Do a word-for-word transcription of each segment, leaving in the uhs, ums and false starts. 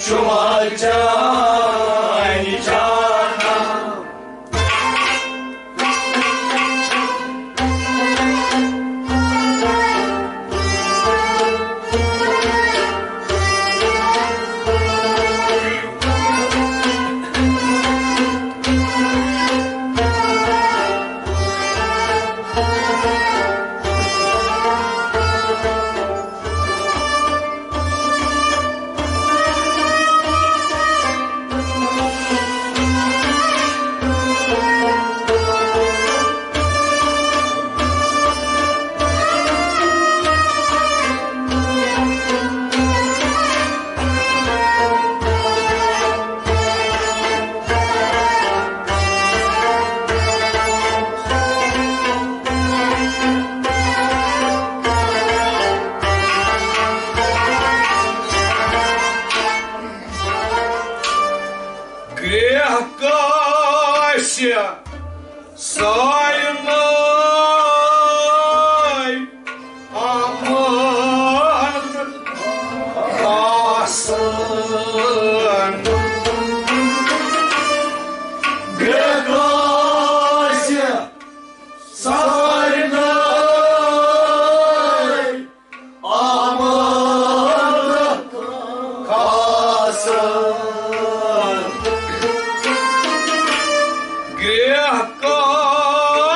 شما چانی جانا۔ گرٛیٚہہ کاسہِ سارنٕے آمد آسان۔ گرٛیٚہہ کاسہِ سارنٕے آمد کھسان۔ گرٛیٚہہ کاسہِ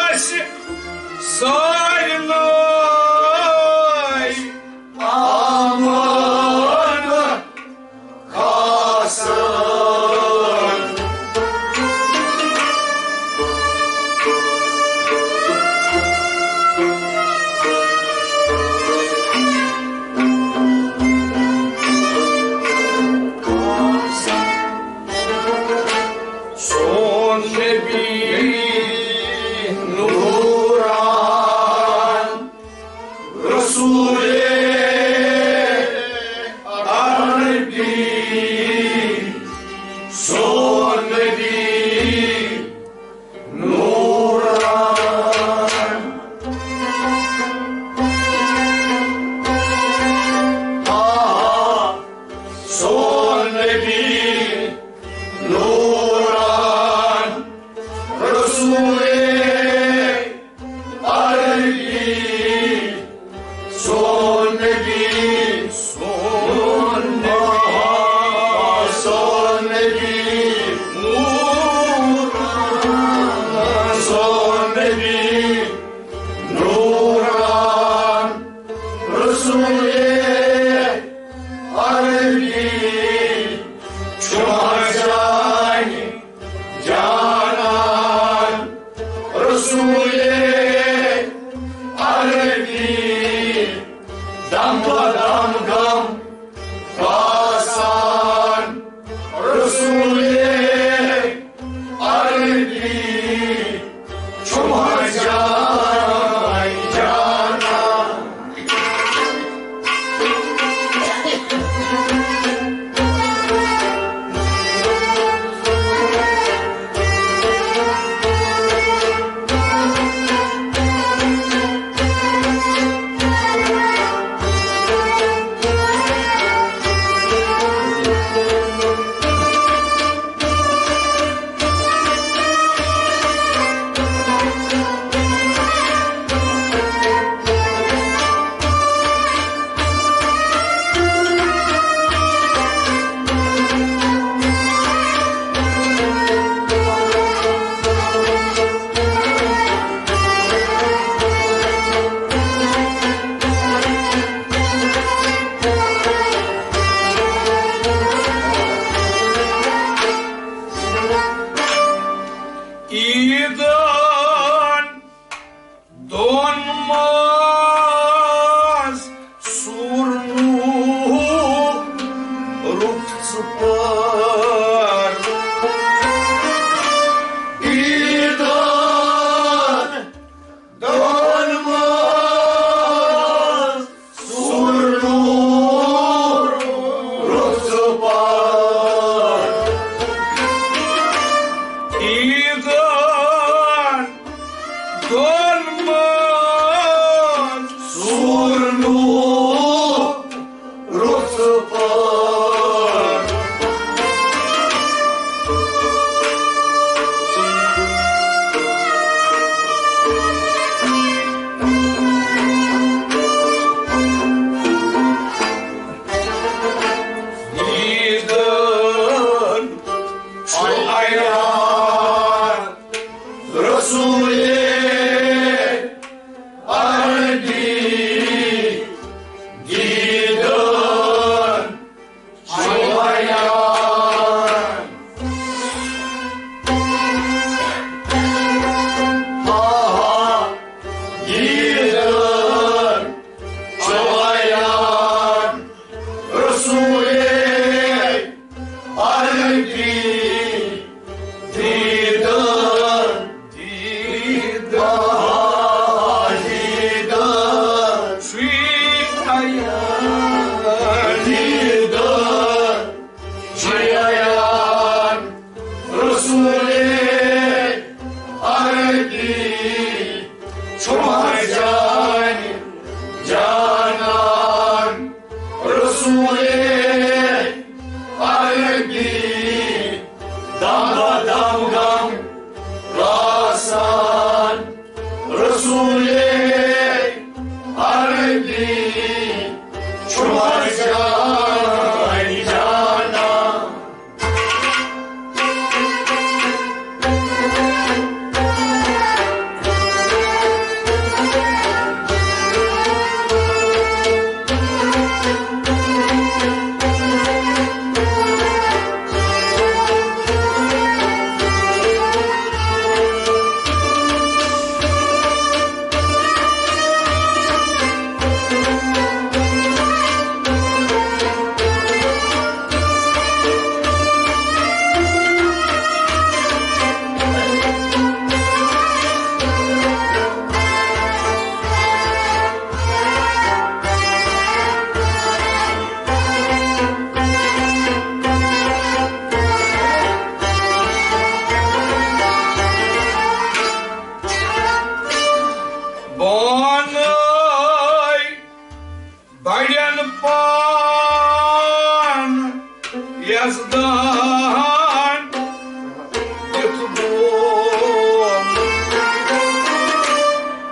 یزدان دیُت گوم۔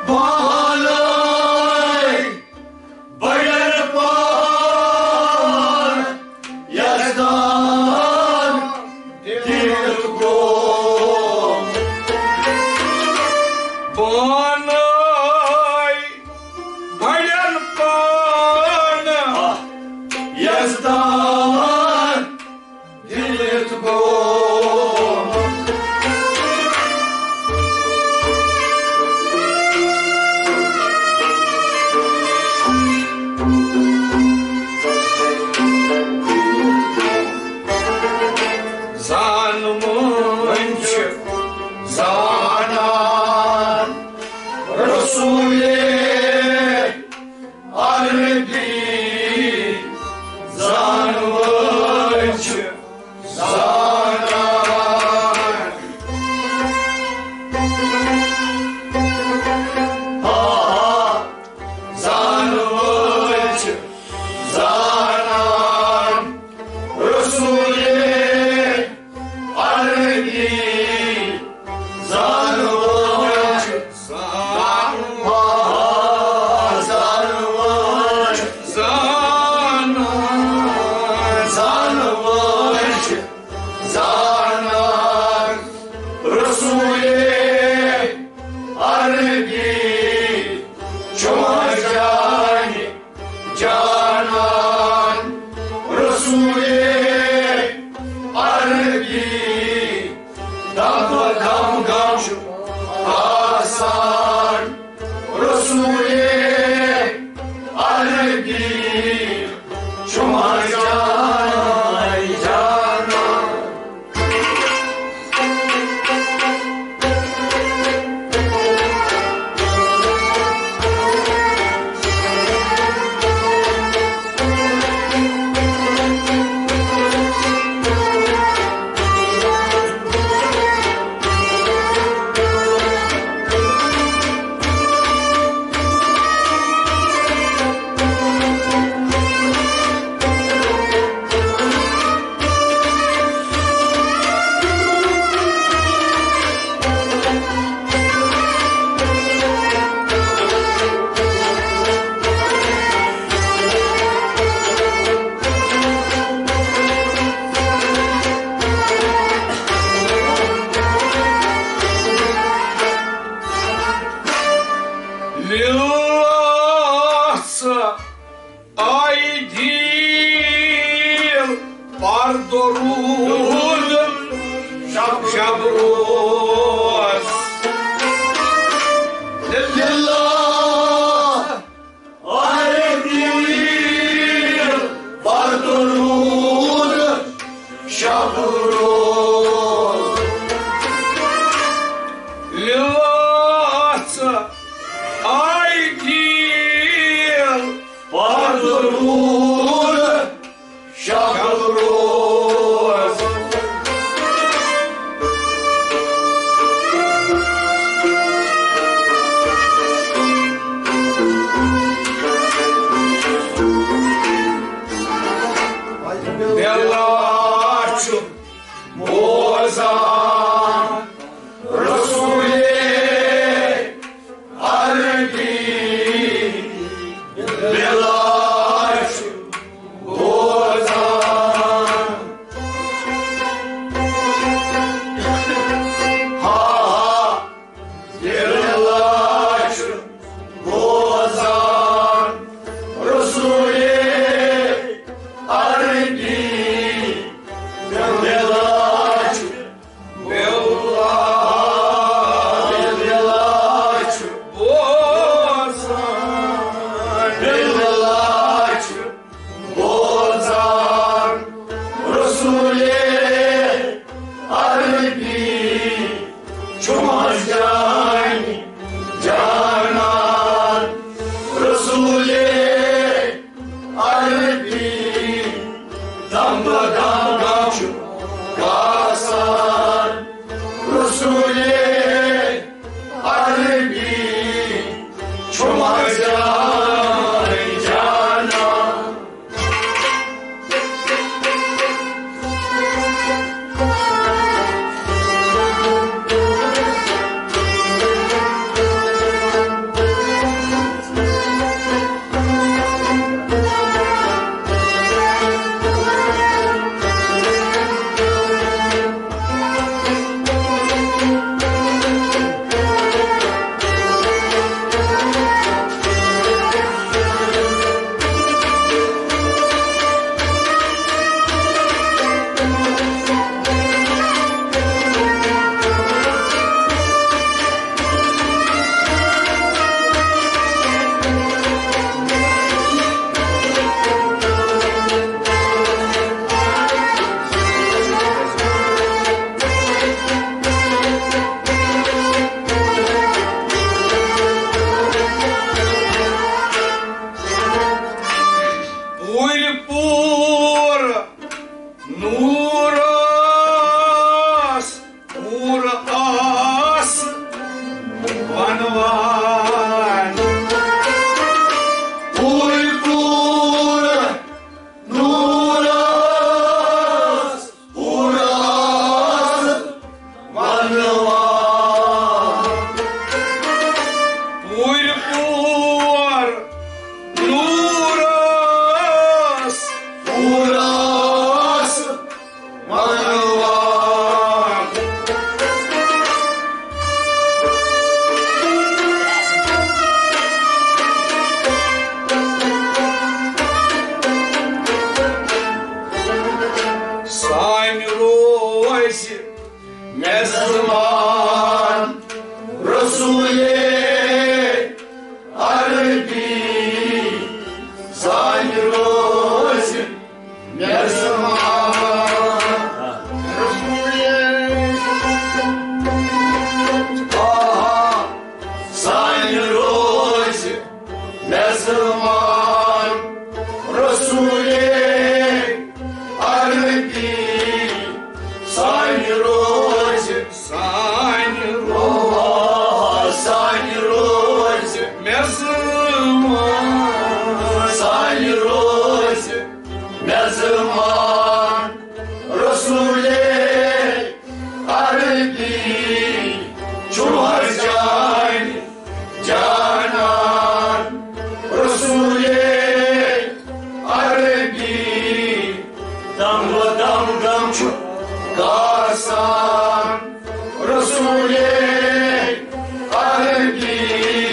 پانے بڑٮ۪ن پان یزدان دیُت گوم۔ پانے بڑٮ۪ن پان یزدان دیُت گوم۔ زانوٕنۍ چھِ زانان رسولِ عربی، زانوٕنۍ چھِ زانان۔ آ، زانوٕنۍ چھِ زانان رسولِ عربی، زانوٕنۍ چھِ زانان، زانوٕنۍ چھِ زانان، زانوٕنۍ چھِ زانان رسولِ عربی، چھُ جانِ جانان رسولِ عربی، دم دم گم چھُ آسان رسولِ عربی، چھُ جانِ جانان۔ لِلّٰہ سا آیہِ دیٖل پَر دروٗد شب شب روز۔ لِلّٰہ آیہِ دیٖل پَر دروٗد شب روز۔ لِلّٰہ سا آیہِ دیٖل پَر دروٗد شب روز۔ بِلال چھُ بوزان رسولِ عربی، بِلال چھُ بوزان۔ ہا، بِلال چھُ بوزان رسولِ عربی، بِلال چھُ بِلال، بِلال چھُ بوزان، بِلال چھُ بوزان رسولِ عربی، چھُ جانِ جانان رسولِ عربی، دم دم گم چھُ گاسان رسولِ عربی، چھُ جانِ جانان۔ میزبان رسول عربی سانہِ روزِ میزبان رسول، آ، سانہِ روزِ میزبان رسول عربی سانہِ روزِ، سانہِ روزِ، سانہِ روزِ میزبان، سانہِ روزِ میزبان رسول عربی چھُ ہر جایہِ جانان رسول عربی۔ دم دم دم چھُ کاسان رسول عربی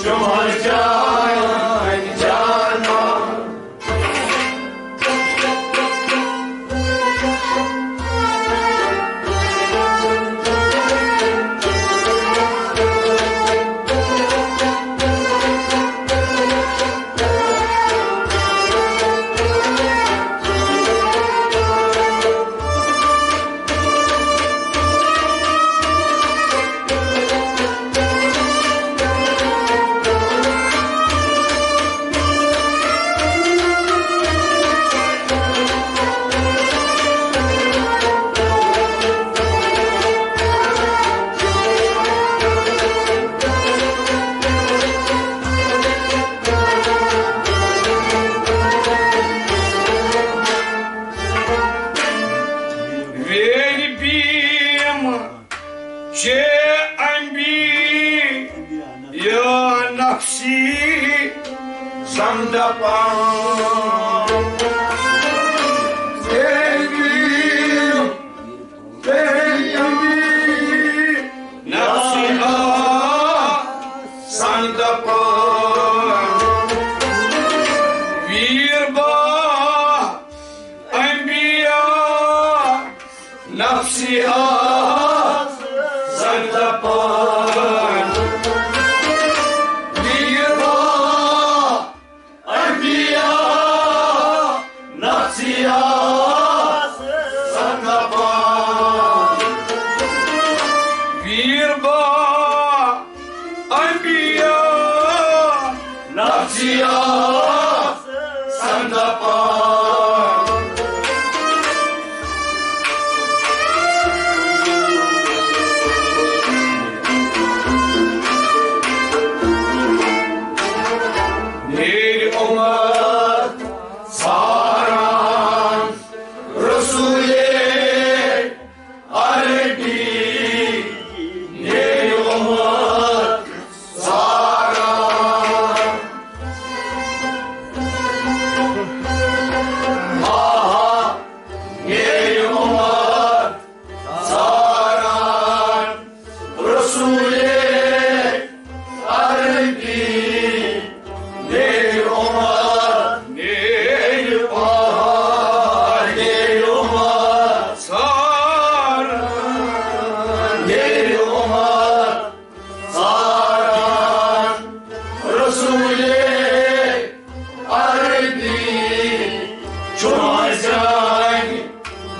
چھُ ہر جایہِ جانان۔ ویرِ بیم چے امبی یا نفسی زندہ پان۔ ویرِ بیم چے امبی نفسی زندہ پان۔ ویر با انبیاء نفسیات زندہ پان۔ ویر با انبیاء نفسیات زندہ پان۔ ویر با انبیاء نفسیات زندہ پان۔ میری امت ساران رسول عربی، میری امت ساران۔ آہا، میری امت ساران رسول عربی، میری امت، میری امت، میری امت ساران، میری امت ساران رسول عربی چھُ ہر جایہِ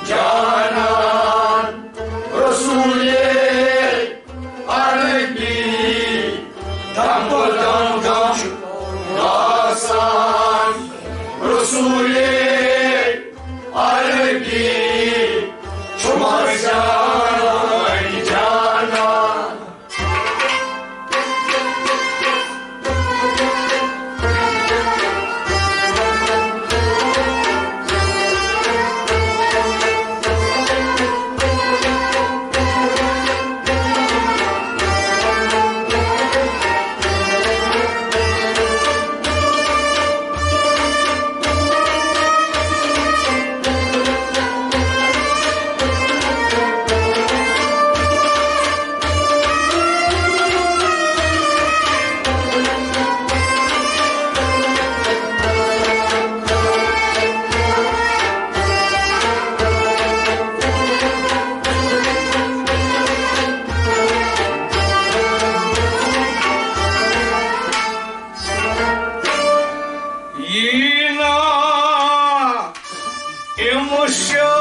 جانان رسول عربی۔ دم دم دم چھُ آسان رسول عربی چھُ ہر جایہِ جانان۔ مشاق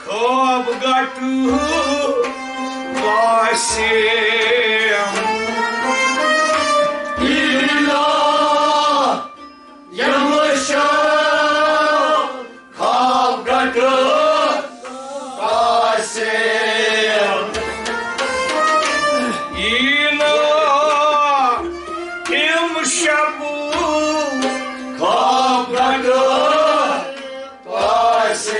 خواب گٹو قاسم۔ الہ، یم مشاق خواب گٹو قاسم۔ اینا امشب خواب گٹو قاسم۔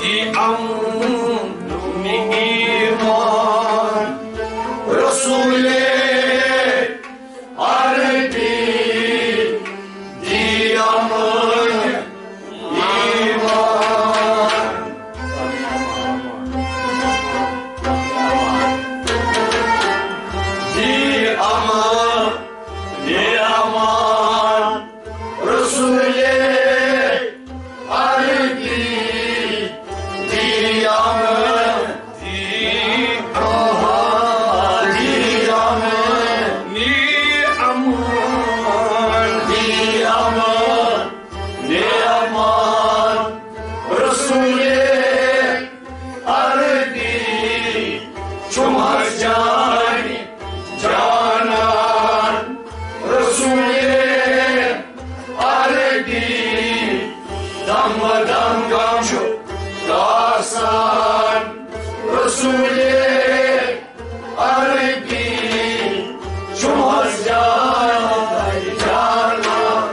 دی امن ایمان رسول عربی، دی امن ایمان، دی امن، دی امان رسول عربی، دی امن، دی امان، دی امن، دی امان، دی امان، دی امان رسول عربی، چھُم حظ جان جانان رسول عربی، دم دم غم چھُ کاسان رسول عربی، چھُم حظ جان جانان۔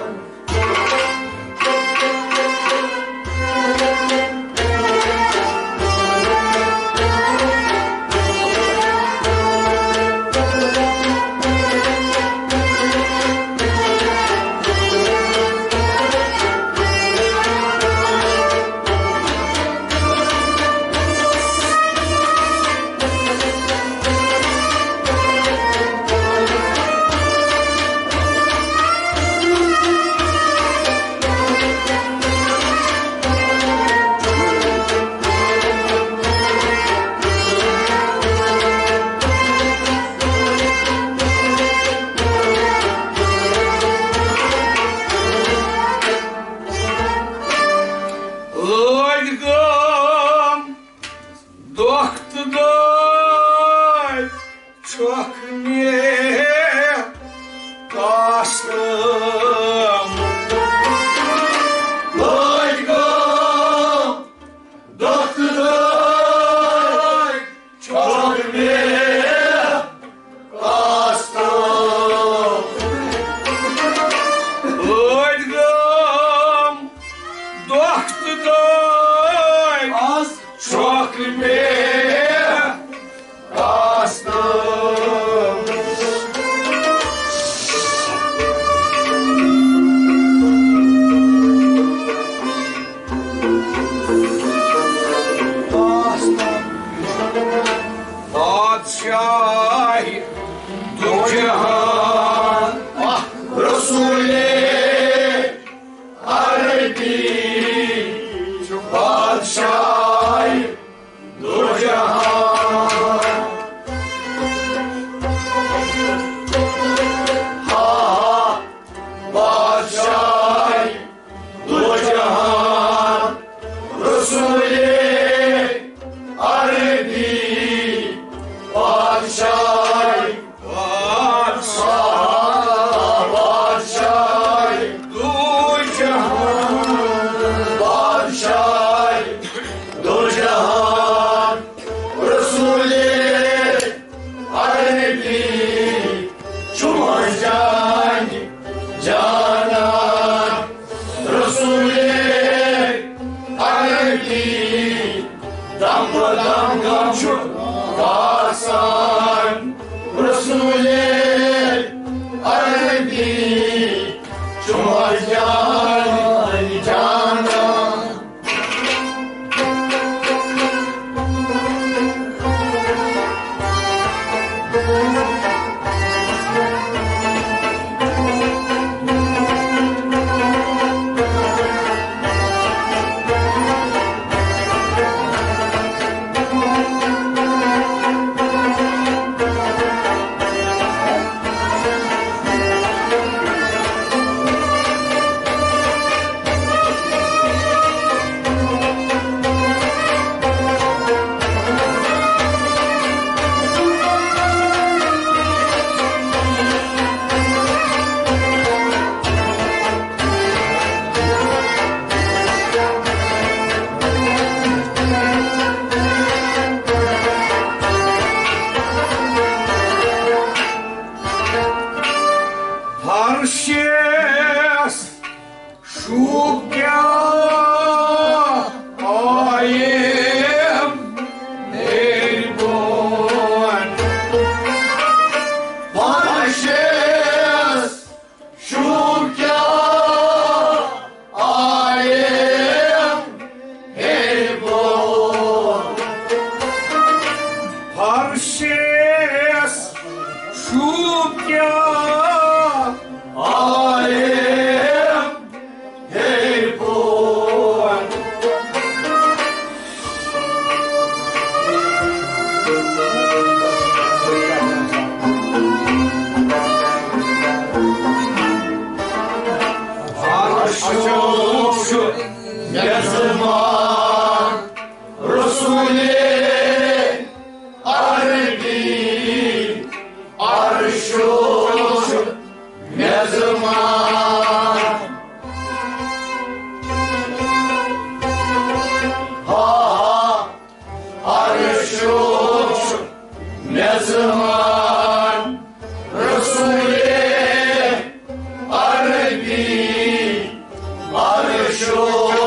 لٲگۍ گٲم دۄکھ تہٕ دٲدۍ چھۄکھ مےٚ کاسہٕ۔ لٲگۍ گٲم دۄکھ تہٕ دٲدۍ چھۄکھ مےٚ کاسہٕ۔ لٲگۍ گٲم دۄکھ تہٕ دٲدۍ آز چھۄکھ مےٚ کاسہٕ۔ بادشاہ دو جہان رسول عربی، بادشاہ دو جہان۔ ہا، بادشاہ دو جہان رسول عربی، بادشاہ، بادشاہ، بادشاہ دو جہان، بادشاہ دو جہان رسول عربی، چھُم حظ جان جانان رسول عربی، دم دم غم چھُ کاسان رسول عربی، چھُم حظ جان جانان۔ چھُ مےٚ زمان رسول عربی، عرشُک چھُ مےٚ زمان۔ ہا، عرشُک چھُ مےٚ زمان رسول عربی، عرشُک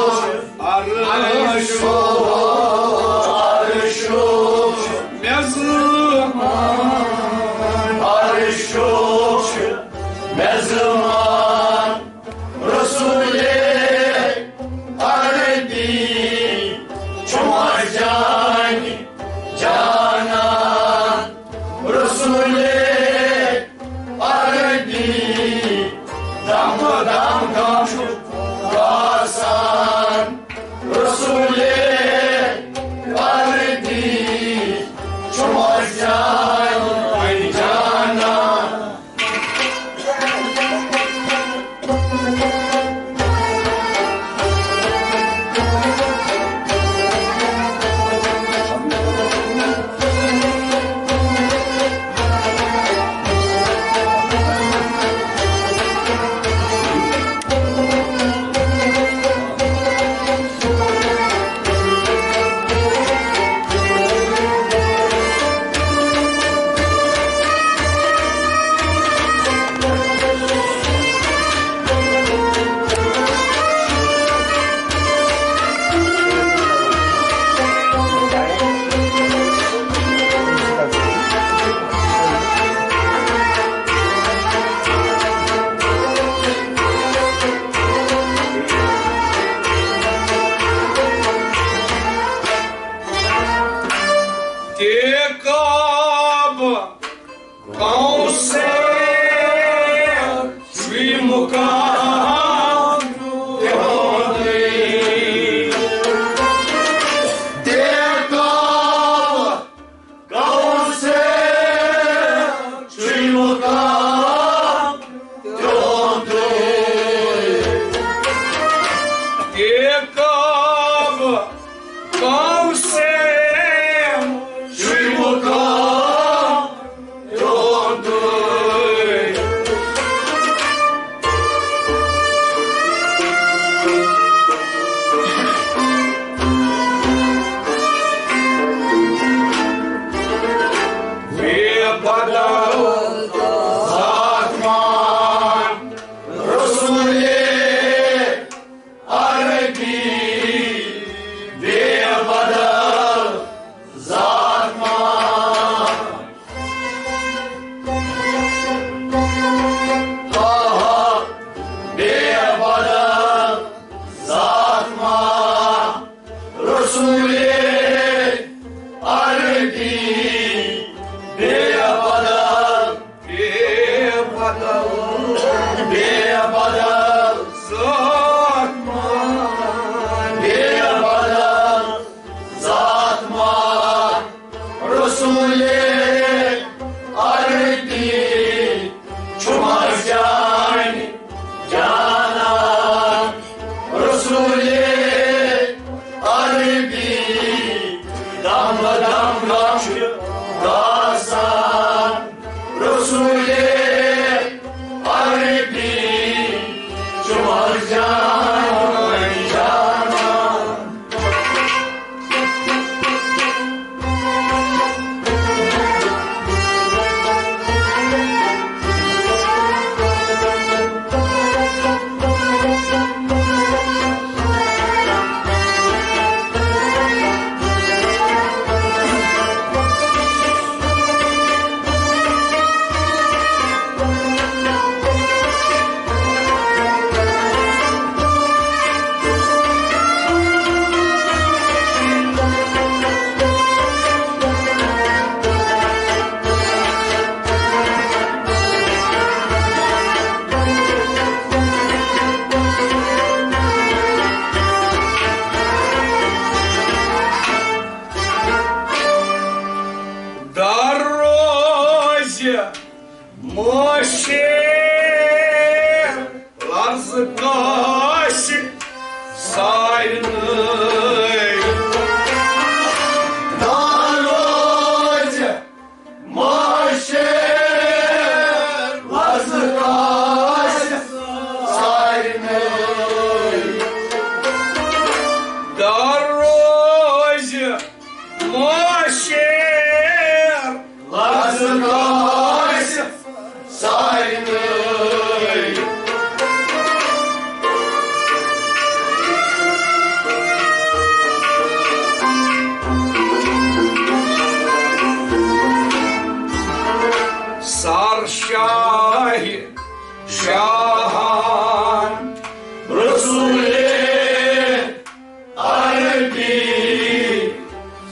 عربی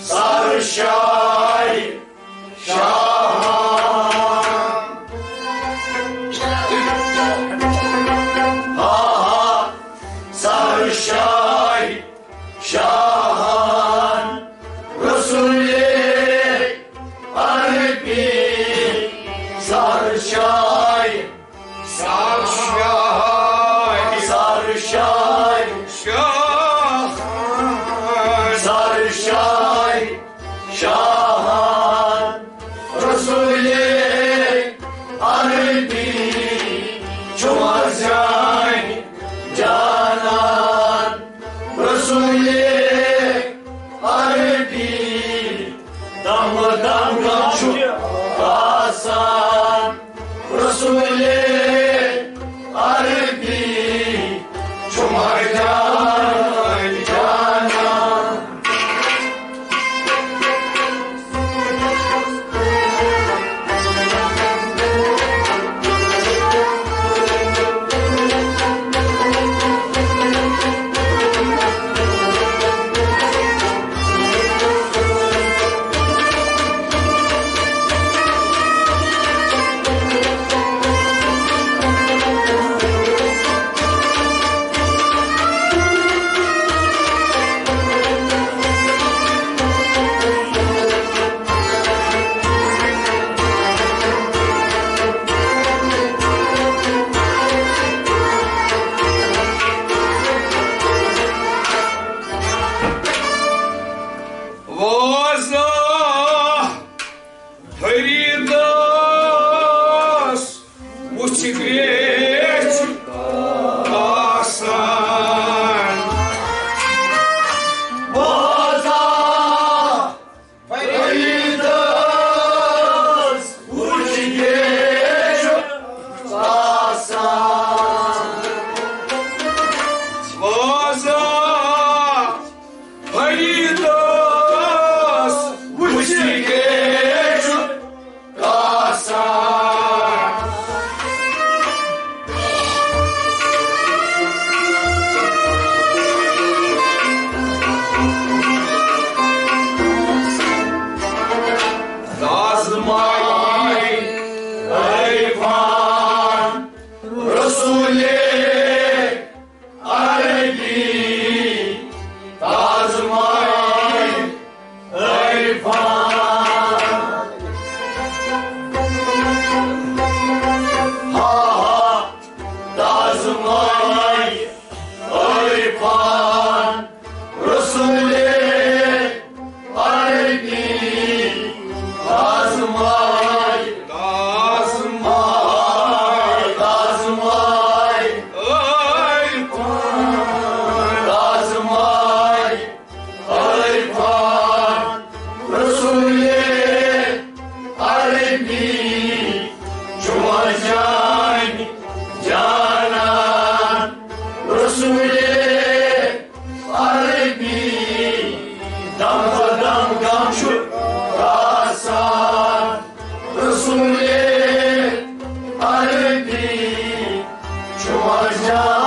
سرشاہی شاہان۔ ہا ہا، سرشاہی شاہان، رسول عربی سرشاہی، سرشاہی، سرشاہی، شاہ، سرشاہی شاہان، رسول عربی چھُ مرجان جانان، رسول عربی دم دم چھُ باسان، رسول عربی چھُ مرجان جانان۔ وازا فریدس وچھ گریچھ آسان۔ وازا فریدس وچھ گریچھ آسان۔ وازا فریدس وچھ گریچھ آسان۔ آزمائے عرفان رسول عربی، آزمائے عرفان۔ ہا ہا، آزمائے عرفان رسول عربی، آزمائے، آزمائے، آزمائے عرفان، آزمائے عرفان رسول عربی، چھُ مرجان جانان رسول عربی، دم دم دم چھُ آسان رسول عربی، چھُ مرجان